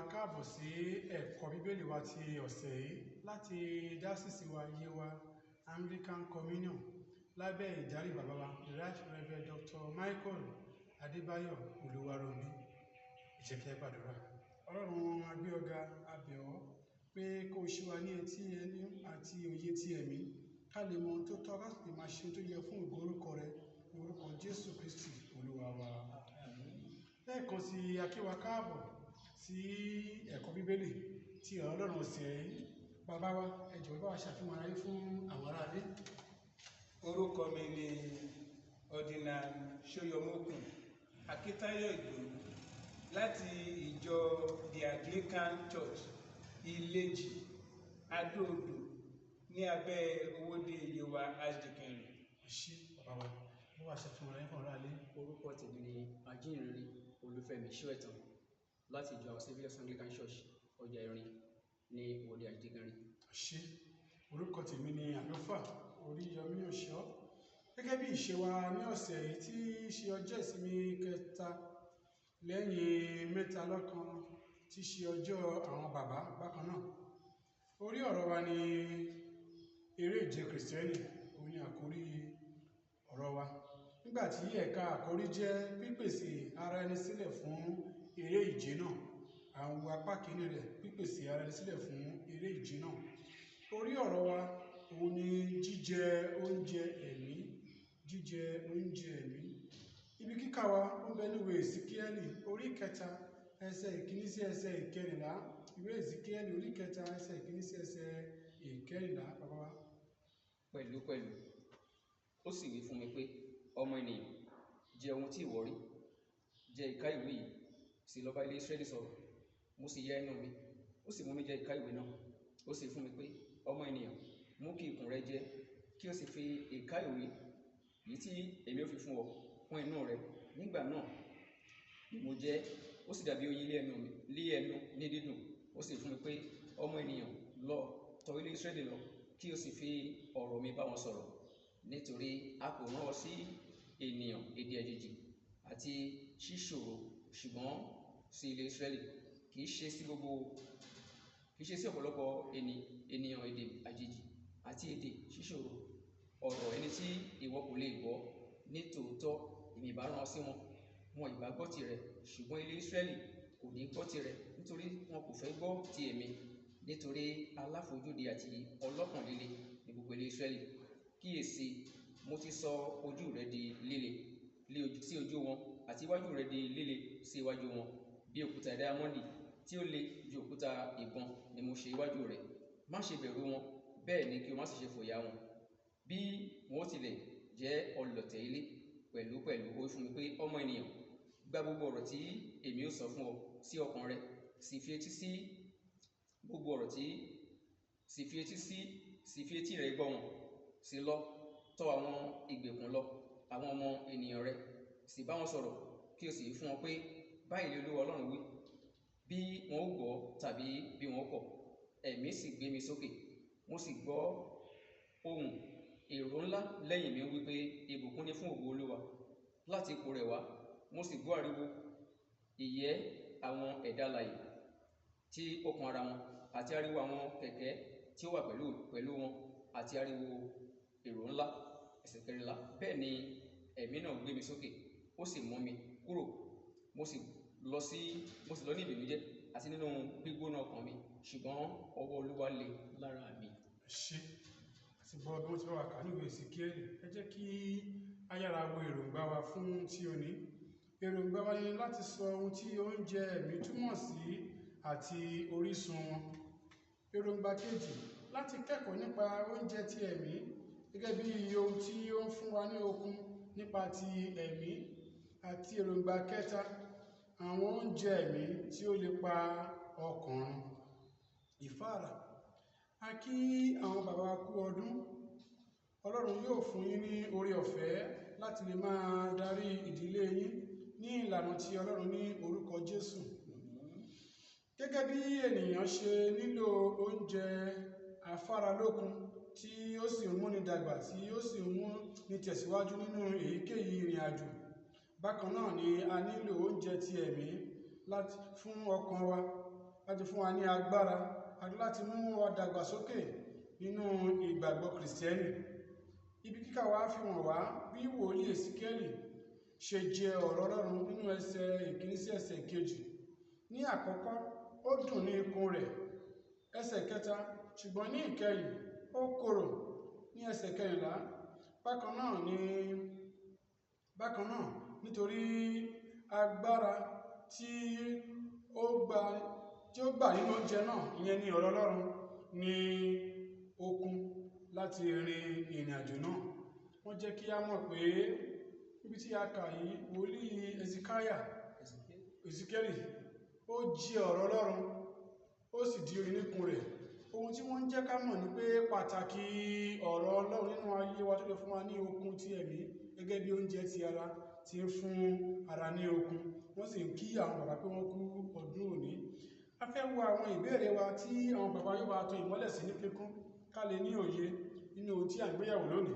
Káàbọ̀ sí ẹ̀kọ́ Bíbélì wa ti ọ̀sẹ̀ yìí láti dásìsì wa Yewa Anglican Communion lábẹ́ ìdarí bàbá wa, the Right Reverend Dr. Michael Adébáyọ̀ Olúwarónbí. Ẹ jẹ́ kí a gbàdúrà. Ọlọ́run, a gbé ọ ga, a bẹ̀ ọ́ pé kó o ṣí wa ní etí ẹni àti òye ti ẹ̀mí, ká lè mọ ohun tó tọ́, ká sì lè máa ṣe ohun tó yẹ fún ògo orúkọ rẹ, ní orúkọ Jésù Kristi Olúwa wa. Lẹ́ẹ̀kan sí, a kí wa káàbọ̀ sí ẹ̀kọ́ Bíbélì tí ọ̀rọ̀ Ọlọ́run ọ̀sẹ̀ yìí. Bàbá wa, ẹ jọ̀wọ́, bá wa ṣàfihàn ara yín fún àwọn aráalé. Orúkọ mi ni Ordinand Ṣóyọmókùn Akíntayọ̀ Ìgbòho láti ìjọ The Anglican Church, Ìlejì, Adó-Odò, ní abẹ́ Owódé Yewa Archdeaconry. Ẹ ṣé, bàbá wa. Bá wa ṣàfihàn ara yín fún àwọn aráalé. Orúkọ tèmi ni Ajíhìnrere Olúfẹ́mi Ṣóẹ̀tàn láti ìjọ Our Saviour's Anglican Church, Ọjà Ìrìn, ní Owódé Archdeaconry. Ẹ ṣé. Orúkọ tèmi ni Àlùfáà Oríyọmí Ọ̀ṣọ́. Gẹ́gẹ́ bí ìṣe wa ní ọ̀sẹ̀ yìí, tí í ṣe ọjọ́ ìsinmi kẹta lẹ́yìn mẹ́ta lọ́kan, tí í ṣe ọjọ́ àwọn bàbá bákan náà. Orí ọ̀rọ̀ wa ni eré ìje Kìrìsìtẹ́nì, òun ni àkórí ọ̀rọ̀ wa. Nígbà tí ẹ̀ka àkórí jẹ́ pípèsè ara ẹni sílẹ̀ fún eré ìje náà. Àwọn apá kìíní rẹ̀, pípèsè ara ẹni sílẹ̀ fún eré ìje náà. Orí ọ̀rọ̀ wa òun ni jíjẹ oúnjẹ ẹ̀mí, jíjẹ oúnjẹ ẹ̀mí. Ibi kíkà wa ó bẹ ní ìwé Èsíkíẹ́lì orí 3, ẹsẹ̀ 1 sí ẹsẹ̀ 14. Ìwé Èsíkíẹ́lì orí 3, ẹsẹ̀ 1 sí ẹsẹ̀ 14. Bàbá wa. Pẹ̀lúpẹ̀lú ó sì wí fún mi pé, "Ọmọ ènìyàn, jẹ ohun tí ìwọ rí, jẹ ìka ìwé yìí, sì lọ bá ilé Ísírẹ́lì sọ̀rọ̀." Mo sì ya ẹnu mi, ó sì mú mi jẹ ìka ìwé náà. Ó sì fún mi pé, "Ọmọ ènìyàn, mú kí ikùn rẹ jẹ, kí o sì fi ìka ìwé yìí tí èmi ó fi fún ọ kún inú rẹ." Nígbà náà ni mo jẹ, ó sì dàbí oyin lé ẹnu mi, lé ẹnu ní dídùn. Ó sì fún mi pé, "Ọmọ ènìyàn, lọ tọ̀ ilé Ísírẹ́lì lọ, kí o sì fi ọ̀rọ̀ mi bá wọn sọ̀rọ̀. Nítorí a kò rán ọ sí ènìyàn èdè àjèjì àti ṣíṣòro, ṣùgbọ́n sí ilé Ísírẹ́lì, kì í ṣe sí gbogbo, kì í ṣe sí ọ̀pọ̀lọpọ̀ ènìyàn èdè àjèjì àti èdè ṣíṣòro, ọ̀rọ̀ ẹni tí ìwọ kò lè gbọ́. Ní tòótọ́, èmi ìbá rán ọ sí wọn, wọn ìbá gbọ́ tirẹ̀, ṣùgbọ́n ilé Ísírẹ́lì kò ní gbọ́ tirẹ̀, nítorí wọn kò fẹ́ gbọ́ ti èmi, nítorí aláfojúdi àti ọlọ́kàn líle ní gbogbo ilé Ísírẹ́lì. Kíyèsí, mo ti sọ ojú rẹ di líle lé ojú sí ojú wọn, àti iwájú rẹ di líle sí iwájú wọn. Bí òkúta dáyámọ́ndì tí ó le ju òkúta ìbọn ni mo ṣe iwájú rẹ. Má ṣe bẹ̀rù wọn, bẹ́ẹ̀ ni kí o má sì ṣe fòyà wọn, bí wọn ó tilẹ̀ jẹ́ ọlọ̀tẹ̀ ilé." Pẹ̀lú pẹ̀lú ó wí fún mi pé, "Ọmọ ènìyàn, gba gbogbo ọ̀rọ̀ tí èmi ó sọ fún ọ sí ọkàn rẹ, sì fi etí sí gbogbo ọ̀rọ̀ tí sì fi etí sí, sì fi etí rẹ gbọ́ wọn. Sì lọ tọ̀ àwọn ìgbèkùn lọ, àwọn ọmọ ènìyàn rẹ, sì bá wọn sọ̀rọ̀, kí o sì wí fún wọn pé, 'Báyìí ni Olúwa Ọlọ́run wí,' bí wọn ó gbọ́ tàbí bí wọn ó kọ̀." Ẹ̀mí sì gbé mi sókè, mo sì gbọ́ ohùn èrò ńlá lẹ́yìn mi wípé, "Ìbùkún ni fún ògo Olúwa," láti ipò rẹ̀ wá. Mo sì gbọ́ ariwo ìyẹ́ àwọn ẹ̀dá alààyè tí ó kan ara wọn, àti ariwo àwọn kẹ̀kẹ́ tí ó wà pẹ̀lú pẹ̀lú wọn, àti ariwo èrò ńlá. Ẹsẹ̀ 14. Bẹ́ẹ̀ ni ẹ̀mí náà gbé mi sókè, ó sì mú mi kúrò, mo sì lọ ní ìbìnújẹ́ àti nínú gbígbóná ọkàn mi, ṣùgbọ́n ọwọ́ Olúwa le lára mi. Ẹ ṣé. Àti gbọ́ bí wọ́n ti bá wa kà ní ìwé Èsíkíẹ́lì. Ẹ jẹ́ kí a yára wo èròǹgbà wa fún tí ó ní. Èròǹgbà wa ni láti sọ ohun tí oúnjẹ ẹ̀mí túmọ̀ sí àti orísun wọn. Èròǹgbà kejì, láti kẹ́kọ̀ọ́ nípa oúnjẹ ti ẹ̀mí gẹ́gẹ́ bí ohun tí ó ń fún wa ní okun nípa ti ẹ̀mí. Àti èròǹgbà kẹta, àwọn oúnjẹ ẹ̀mí tí ó lè pa ọkàn run. Ìfáàrà. A kí àwọn bàbá wa kú ọdún. Ọlọ́run yóò fún yín ní oore ọ̀fẹ́ láti lè máa darí ìdílé yín ní ìlànà tí Ọlọ́run, ní orúkọ Jésù. Gẹ́gẹ́ bí ènìyàn ṣe nílò oúnjẹ afáralókun tí ó sì ń múni dàgbà, tí ó sì ń múni tẹ̀síwájú nínú èyíkéyìí ìrìn àjò, bákan náà ni a nílò oúnjẹ ti ẹ̀mí láti fún ọkàn wa. láti fún wa ní agbára àti láti mú wa dàgbàsókè nínú ìgbàgbọ́ Kìrìsìtẹ́nì. Ibi kíkà wa fi hàn wá bí wòlíì Èsíkíẹ́lì ṣe jẹ ọ̀rọ̀ Ọlọ́run nínú ẹsẹ̀ ìkíní sí ẹsẹ̀ kejì. Ní àkọ́kọ́, ó dùn ní ikùn rẹ̀, ẹsẹ̀ kẹta, ṣùgbọ́n ní ìkẹyìn ó korò ní ẹsẹ̀ kẹrìnlá. Bákan náà nítorí agbára tí ó gbà nínú oúnjẹ náà, ìyẹn ní ọ̀rọ̀ Ọlọ́run, ní okun láti rin ìrìn àjò náà. Wọ́n jẹ́ kí a mọ̀ pé níbi tí a kà yìí, wòlíì Èsíkíẹ́lì ó jí ọ̀rọ̀ Ọlọ́run, ó sì di orin níkùn rẹ̀. Ohun tí wọ́n ń jẹ́ ká mọ̀ ni pé pàtàkì ọ̀rọ̀ Ọlọ́run nínú ayé wa tó lè fún wa ní okun ti ẹ̀mí gẹ́gẹ́ bí oúnjẹ ti ara ti ń fún ara ní okun. Wọ́n sì ń kí àwọn bàbá pé wọ́n kú ọdún òní. A fẹ́ wo àwọn ìbéèrè wa tí àwọn bàbá yóò bá tan ìmọ́lẹ̀ sí ní kíkún ká lè ní òye nínú ohun tí à ń gbéyàwó lónìí.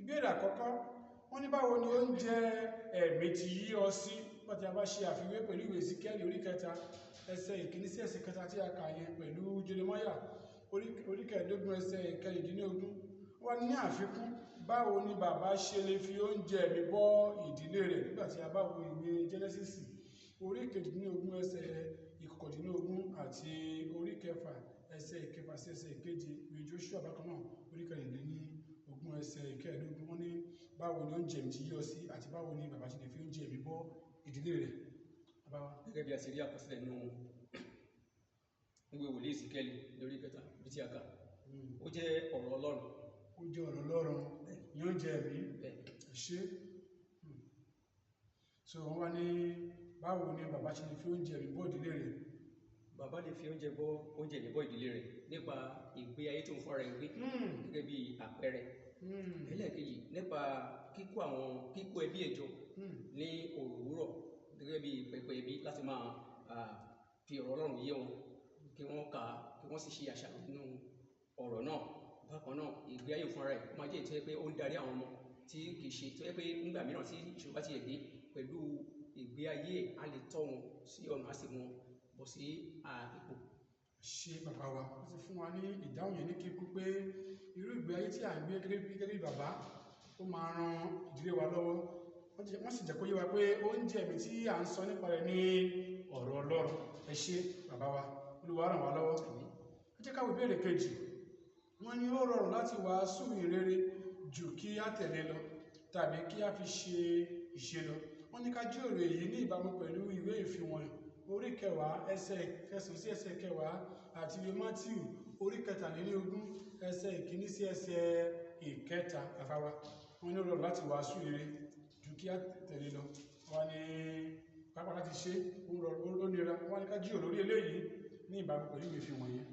Ìbéèrè àkọ́kọ́, wọ́n ní báwo ni oúnjẹ ẹ̀mí ti yí ọ sí nígbà tí a bá ṣe àfiwé pẹ̀lú ìwé Èsíkíẹ́lì orí kẹta ẹsẹ̀ ìkíní sí ẹsẹ̀ kẹta tí a kà yẹn pẹ̀lú Jeremáyà orí kẹẹ̀ẹ́dógún ẹsẹ̀ ìkẹrìndínlógún. Wọ́n ní àfikún, báwo ni bàbá ṣe lè fi oúnjẹ ẹ̀mí bọ́ ìdílé rẹ̀ nígbà tí a bá wo ìwé Jẹ́nẹ́sísì orí kejìdínlógún ẹsẹ̀ ìkọkàndínlógún àti orí kẹfà ẹsẹ̀ ìkẹfà sí ẹsẹ̀ ìkeje, ìwé Jóṣúà bákan náà orí kẹrìnlélógún ẹsẹ̀ ìkẹẹ̀ẹ́dógún. Wọ́n ní báwo ni oúnjẹ ẹ̀mí ti yí ọ sí àti báwo ni bàbá ṣe lè fi oúnjẹ ẹ̀mí bọ́ ìdílé rẹ̀. Gẹ́gẹ́ bí a ṣe rí àkọsílẹ̀ nínú ìwé wòlíì Èsíkíẹ́lì lórí kẹta bí tí a kà, ó jẹ́ ọ̀rọ̀ Ọlọ́run. Ó jẹ́ ọ̀rọ̀ Ọlọ́run ní oúnjẹ ẹ̀mí. Ṣé so wọ́n wá ní báwo ni bàbá ṣe lè fi oúnjẹ ẹ̀mí bọ́ ìdílé rẹ̀? Bàbá lè fi oúnjẹ ẹ̀mí bọ́ ìdílé rẹ̀ nípa ìgbé ayé tó ń fọ́ra ẹ̀ gbé gẹ́gẹ́ bí àpẹẹrẹ. Ẹlẹ́ẹ̀kejì, nípa kíkó ẹbí ẹ̀ jọ ní òwúrọ̀ gẹ́gẹ́ bí pẹpẹ ẹbí láti máa fi ọ̀rọ̀ Ọlọ́run yé wọn, kí wọ́n kà á, kí wọ́n sì ṣe àṣàrò nínú ọ̀rọ̀ náà. Bákan náà, ìgbé ayé fúnra rẹ̀ ó máa jẹ́ ìtọ́ pé ó ń darí àwọn ọmọ tí kì í ṣe tó yẹ pé nígbà mìíràn tí ìṣòro bá ti yẹ̀ dé pẹ̀lú ìgbé ayé á lè tọ́ wọn sí ọ̀nà, á sì mú wọn bọ̀ sí ipò. Ṣé bàbá wa ó ti fún wa ní ìdáhùn yẹn ní kíkún pé irú ìgbé ayé tí à ń gbé gẹ́gẹ́ bí bàbá ó máa ran ìdílé wa lọ́wọ́. Wọ́n sì jẹ́ kó yé wa pé oúnjẹ ẹ̀mí tí à ń sọ nípa rẹ̀ ní ọ̀rọ̀ Ọlọ́run. Ẹ ṣé bàbá wa, Olúwa ràn wá lọ́wọ́. Ẹ jẹ́ ká wo ìbéèrè kejì. Wọ́n ní ó rọrùn láti wàásù ìrere jù kí á tẹ̀lé lọ tàbí kí á fi ṣe ìṣe lọ. Wọ́n ní ká jíròrò èyí ní ìbámu pẹ̀lú ìwé ìfihàn orí kẹwàá ẹsẹ̀ kẹsàn-án sí ẹsẹ̀ kẹwàá àti ìwé Mátíù orí kẹtàlélógún ẹsẹ̀ ìkíní sí ẹsẹ̀ ìkẹta. Àfáwá, wọ́n ní ó rọrùn láti wàásù ìrere jù kí á tẹ̀lé lọ. Wọ́n ní pápá láti ṣe ó nira. Wọ́n ní ká jíròrò lórí eléyìí ní ìbámu pẹ̀lú ìwé ìfihàn yẹn.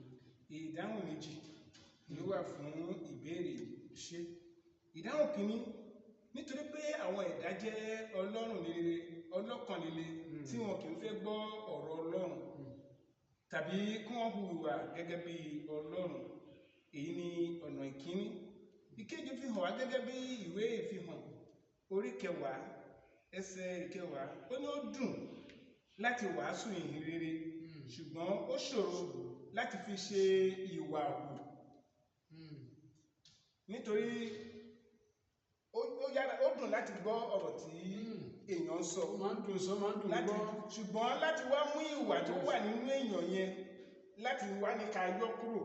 Ìdáhùn méjì ló wà fún ìbéèrè yìí. Ṣé Ìdáhùn kìíní, nítorí pé àwọn ẹ̀dá jẹ́ ọlọ́run líle, ọlọ́kàn líle tí wọn kì í fẹ́ gbọ́ ọ̀rọ̀ Ọlọ́run tàbí kí wọ́n hùwà gẹ́gẹ́ bí Ọlọ́run. Èyí ni ọ̀nà ìkíní. Ìkejì fi hàn wá gẹ́gẹ́ bí ìwé ìfihàn orí kẹwàá ẹsẹ̀ ìkẹwàá, ó ní ó dùn láti wàásù ìhìn rere, ṣùgbọ́n ó ṣòro láti fi ṣe ìwà hù, nítorí ó yára, ó dùn láti gbọ́ ọ̀rọ̀ tí èèyàn ń sọ, ó máa ń dùn sọ, máa ń dùn gbọ́, ṣùgbọ́n láti wá mú ìwà tó wà nínú èèyàn yẹn láti wá ní ká yọ kúrò,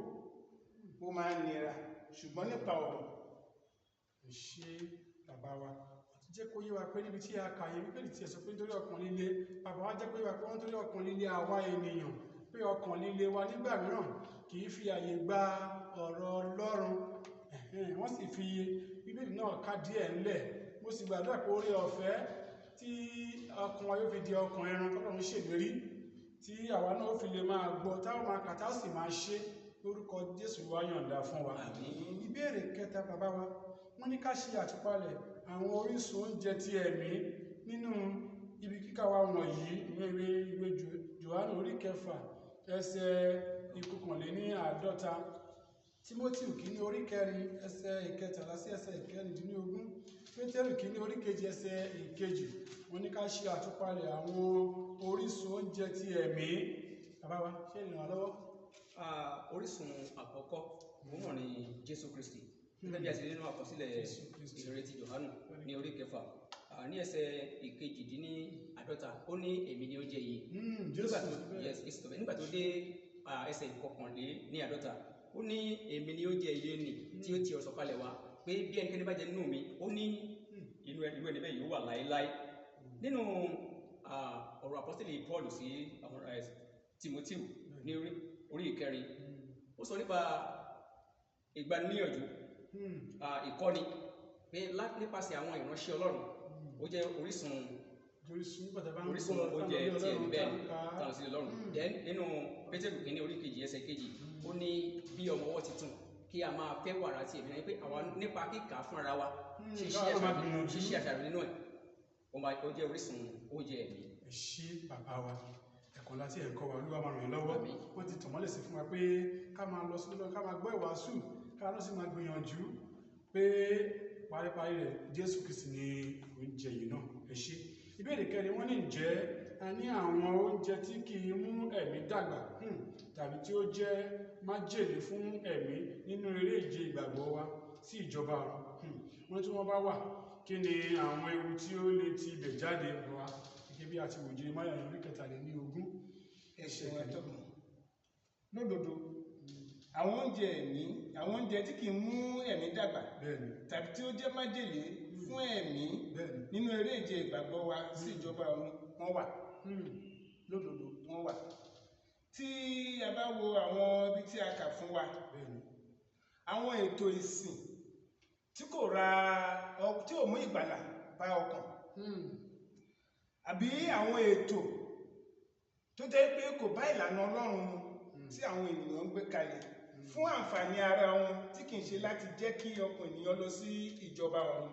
ó máa ń nira, ṣùgbọ́n nípa ọ̀rọ̀. Ṣé bàbá wa ti jẹ́ kó yé wa pé níbi tí a kà yẹn, Bíbélì ti sọ pé nítorí ọkàn líle, bàbá wa jẹ́ pé wá pé wọ́n nítorí ọkàn líle àwa ènìyàn, pé ọkàn líle wa nígbà mìíràn kì í fi àyè gba ọ̀rọ̀ Ọlọ́run. Wọ́n sì fi Bíbélì náà ká díẹ̀ ńlẹ̀. Mo sì gbàdúrà pé oore ọ̀fẹ́ tí ọkàn wa yóò fi di ọkàn ẹran tọ́lọ́run ṣèlérí, tí àwa náà ó fi lè máa gbọ́, táwọn máa kà, táwọn sì máa ṣe, lórúkọ Jésù wá yọ̀ǹda fún wa. Ìbéèrè kẹta bàbá wa, wọ́n ní ká ṣe àtúpalẹ̀ àwọn orísun oúnjẹ ti ẹ̀mí nínú ibi kíkà wa wọ̀nyí, ìwé Jòhánù orí kẹfà ẹsẹ̀ ìkọkànléní-àádọ́ta, Tímótì kìíní orí kẹrin ẹsẹ̀ ìkẹtàlá sí ẹsẹ̀ ìkẹrìndínlógún, Pétérù kìíní orí kejì ẹsẹ̀ ìkejì. Wọ́n ní ká ṣe àtúpalẹ̀ àwọn orísun oúnjẹ ti ẹ̀mí. Bàbá wa, ṣé ẹ lè ràn wá lọ́wọ́? Orísun àkọ́kọ́ òun náà ni Jésù Kristi, gẹ́gẹ́ bí a ti rí nínú àkọsílẹ̀ Jésù Kristi. Ìhìnrere ti Jòhánù ní orí kẹfà, ní ẹsẹ̀ 48, ó ní, "Èmi ni oúnjẹ yìí." Jésù Nígbà tó sọ bẹ́ẹ̀. Yes, Jésù sọ bẹ́ẹ̀. Nígbà tó dé ẹsẹ̀ 51, ó ní, "Èmi ni oúnjẹ ìyè nì tí ó ti ọ̀run sọ̀kalẹ̀ wá, pé bí ẹnikẹ́ni bá jẹ nínú mi," ó ní, "inú irú ẹni bẹ́ẹ̀ yóò wà láéláé." Nínú ọ̀rọ̀ àpọ́sítélì Paul sí àwọn Timoteo ní orí ìkẹrin, ó sọ nípa ìgbaniníyànjú, ìkọ́ni, pé nípasẹ̀ àwọn ìránṣẹ́ Ọlọ́run, ó jẹ́ orísun Orísun nígbà tá a bá ń orísun gbọ́ oúnjẹ táwọn tí ẹ̀mí Ọlọ́run bẹ́ẹ̀ tá ń kà á. táwọn sí Ọlọ́run. Then nínú Pétérù kìíní orí kejì ẹsẹ̀ kejì, ó ní, "Bí ọmọ ọwọ́ tuntun, kí a máa fẹ́ wàrà tí ẹ̀mí náà," pé àwa nípa kíkà fúnra wa, ṣíṣe káwa máa àṣàrò gbìyànjú. Ṣíṣe àṣàrò nínú ẹ̀, ó jẹ́ orísun oúnjẹ ẹ̀mí. Ẹ ṣé bàbá wa, ẹ̀kọ́ láti ẹ̀kọ́ wa, Olúwa máa ràn yín lọ́wọ́. Àmín. Wọ́n ti tàn mọ́lẹ̀ sí fún wa pé ká máa lọ sílé, ká máa gbọ́ ìwàásù, ká lọ sí máa gbìyànjú pé paríparí rẹ̀, Jésù Kristi ni oúnjẹ yìí náà. Ẹ ṣé. Ìbéèrè kẹrin, wọ́n ní, ǹjẹ́ a ní àwọn oúnjẹ tí kì í mú ẹ̀mí dàgbà, tàbí tí ó jẹ́ májèlé fún ẹ̀mí nínú eré ìje ìgbàgbọ́ wa sí ìjọba ọ̀run? Wọ́n tí wọ́n bá wà, kí ni àwọn ewu tí ó lè ti ibẹ̀ jáde wá, gẹ́gẹ́ bí a ti wò Jeremáyà orí 23? Ẹ ṣeun, atọ́kùn. Lódodo, àwọn oúnjẹ ẹ̀mí, àwọn oúnjẹ tí kì í mú ẹ̀mí dàgbà tàbí tí ó jẹ́ májèlé fún ẹ̀mí nínú eré ìje ìgbàgbọ́ wa sí ìjọba ọ̀run, wọ́n wà. Lódodo, wọ́n wà. Tí a bá wo àwọn ibi tí a kà fún wa, àwọn ètò ìsìn tí kò ra tí ò mú ìgbàlà bá ọkàn, àbí àwọn ètò tó jẹ́ pé kò bá ìlànà Ọlọ́run mu tí àwọn ènìyàn ń gbé kalẹ̀ fún àǹfààní ara wọn, tí kì í ṣe láti jẹ́ kí ọkàn ènìyàn lọ sí ìjọba ọ̀run.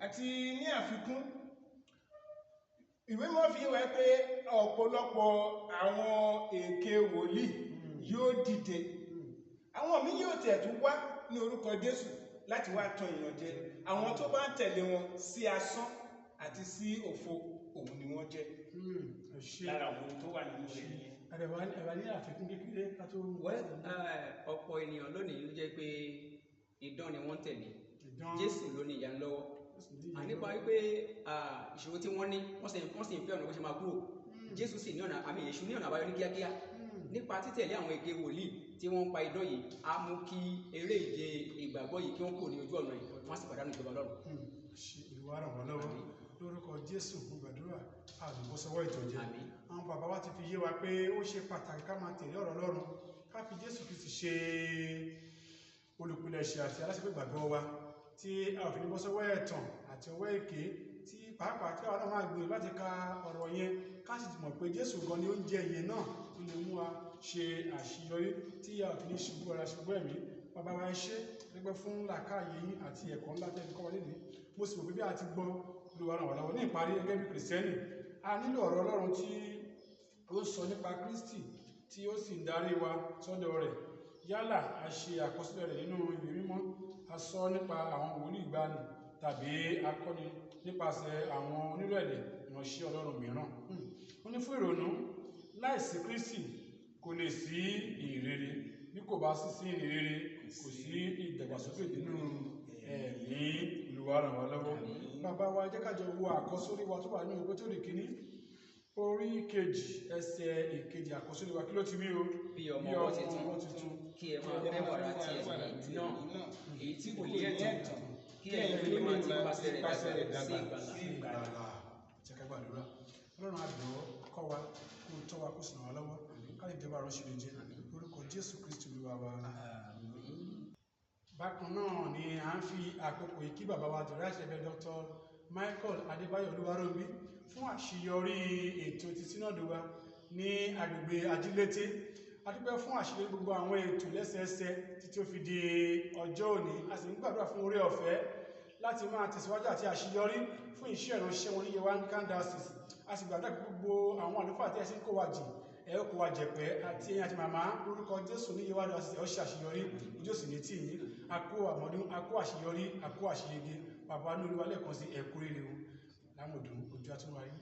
Àti ní àfikún, ìwé mímọ́ fi wá pé ọ̀pọ̀lọpọ̀ àwọn èké wòlíì yóò dìde, àwọn míì yóò tẹ̀ tún wá ní orúkọ Jésù láti wá tan èèyàn jẹ. Àwọn tó bá ń tẹ̀lé wọn, sí asán àti sí òfo òun ni wọ́n jẹ́. Ẹ ṣé. Lára àwọn ohun tó wà nínú rẹ̀ nìyẹn. Ẹ̀rẹ̀ wà ní àfikún kékeré ká tó. Well, ọ̀pọ̀ ènìyàn lónìí ló jẹ́ pé idán ni wọ́n ń tẹ̀lé. Ìdán. Jésù ló ní ìyanu lọ́wọ́. À nípa wípé ìṣòro tí wọ́n ní, wọ́n sì ń fẹ́ ọ̀nà bó ṣe máa kúrò. Jésù sì ní ọ̀nà àmì, èṣù ní ọ̀nà àbáyọ ní kíákíá. Nípa títẹ̀lé àwọn èké wòlíì tí wọ́n ń pa idán yìí, á mú kí eré ìje ìgbàgbọ́ yìí kí wọ́n kúrò ní ojú ọ̀nà yìí, wọ́n sì pàdánù ìjọba Ọlọ́run. Ṣe Olúwa ràn wá lọ́wọ́. Lórúkọ Jésù mo gbàdúrà, àlùbọ́sọwọ́ ìtọ́jẹ. Àmín. Àwọn bàbá wa ti fi yé wa pé ó ṣe pàtàkì ká máa tẹ̀lé ọ̀rọ̀ Ọlọ́run, ká fi Jésù Kristi ṣe olùpilẹ̀ṣẹ̀ àti aláṣepé ìgbàgbọ́ wa, tí a ò fi ní bọ́ sọ́wọ́ ẹ̀tàn àti ọwọ́ èké, tí pàápàá tí àwọn náà máa gbìyànjú láti ka ọ̀rọ̀ yẹn, ká sì mọ̀ pé Jésù gan ni oúnjẹ yẹn náà tó lè mú wa ṣe àṣeyọrí, tí a ò fi ní ṣubú ara, ṣubú ẹ̀mí. Bàbá wa, ẹ ṣé dúpẹ́ fún làákàyè yín àti ẹ̀kọ́ ńlá tẹ́ fi kọ́ wa lénìí. Mo sì mọ̀ pé bí a ti gbọ́, Olúwa ràn wá lọ́wọ́. Ní ìparí, gẹ́gẹ́ bí Kìrìsìtẹ́nì, a nílò ọ̀rọ̀ Ọlọ́run tí ó sọ nípa Kristi, tí ó sì ń darí wa sọ́dọ̀ rẹ̀. Yálà a ṣe àkọsílẹ̀ rẹ̀ nínú ìwé mímọ́, a sọ nípa àwọn wòlíì ìgbàanì, tàbí akọ́ni nípasẹ̀ àwọn onírẹ̀lẹ̀ ìránṣẹ́ Ọlọ́run mìíràn. Ó ní fún ìrònú, láìsí Kristi kò lè sí ìhìnrere. Bí kò bá sí sí ìhìnrere, kò sí ìdàgbàsókè nínú ẹ̀mí. Olúwa ràn wá lọ́wọ́. Bàbá wa, jẹ́ ká jọ wo àkọ́sórí wa tó wà nínú Pétérù kìíní orí kejì ẹsẹ̀ ìkejì. Àkọ́sórí wa, kí ló ti wí o? Bí ọmọ ọwọ́ tuntun, kí ẹ máa fẹ́ wàrà ti ẹ̀mí náà, èyí tí kò ní ẹ̀tàn, kí ẹ̀yin lè máa ti ipasẹ̀ rẹ̀ dàgbà sí ìgbàlà. Ìgbàlà. Jẹ́ ká gbàdúrà. Ọlọ́run, àgbọ̀ kọ́ wa, kó tọ́ wa, kó sì ràn wá lọ́wọ́, ká lè jọba àránṣẹ́ lè jẹ́ lórúkọ Jésù Kristi Olúwa wa. Bákan náà ni à ń fi àkókò yìí kí bàbá wa, the Right Reverend Dr. Michael Adébáyọ̀ Olúwarónbí, fún àṣeyọrí ètò ti sínọ́dù wa ní agbègbè Ajílété. A dúpẹ́ fún àṣeyọrí gbogbo àwọn ètò lẹ́sẹẹsẹ títí ó fi di ọjọ́ òní. A sì ń gbàdúrà fún oore ọ̀fẹ́ láti máa tẹ̀síwájú àti àṣeyọrí fún iṣẹ́ ìránṣẹ́ wọn ní Yewa Anglican Diocese. A sì gbàdúrà pé gbogbo àwọn àlùfáà tí ẹ sì ń kó wa jì, ẹ ó kó wa jẹ̀pẹ́, àti ẹ̀yin àti màmá, lórúkọ Jésù, ní Yewa Diocese, ẹ ó ṣe àṣeyọrí, ojú òsì ní tì yín. A kó àmọ́dún, a kó àṣeyọrí, a kó àṣeyege. Bàbá ní Olúwa, lẹ́ẹ̀kan sí, ẹ kú rere o. Lámọ̀dún ojú àtúnwárí.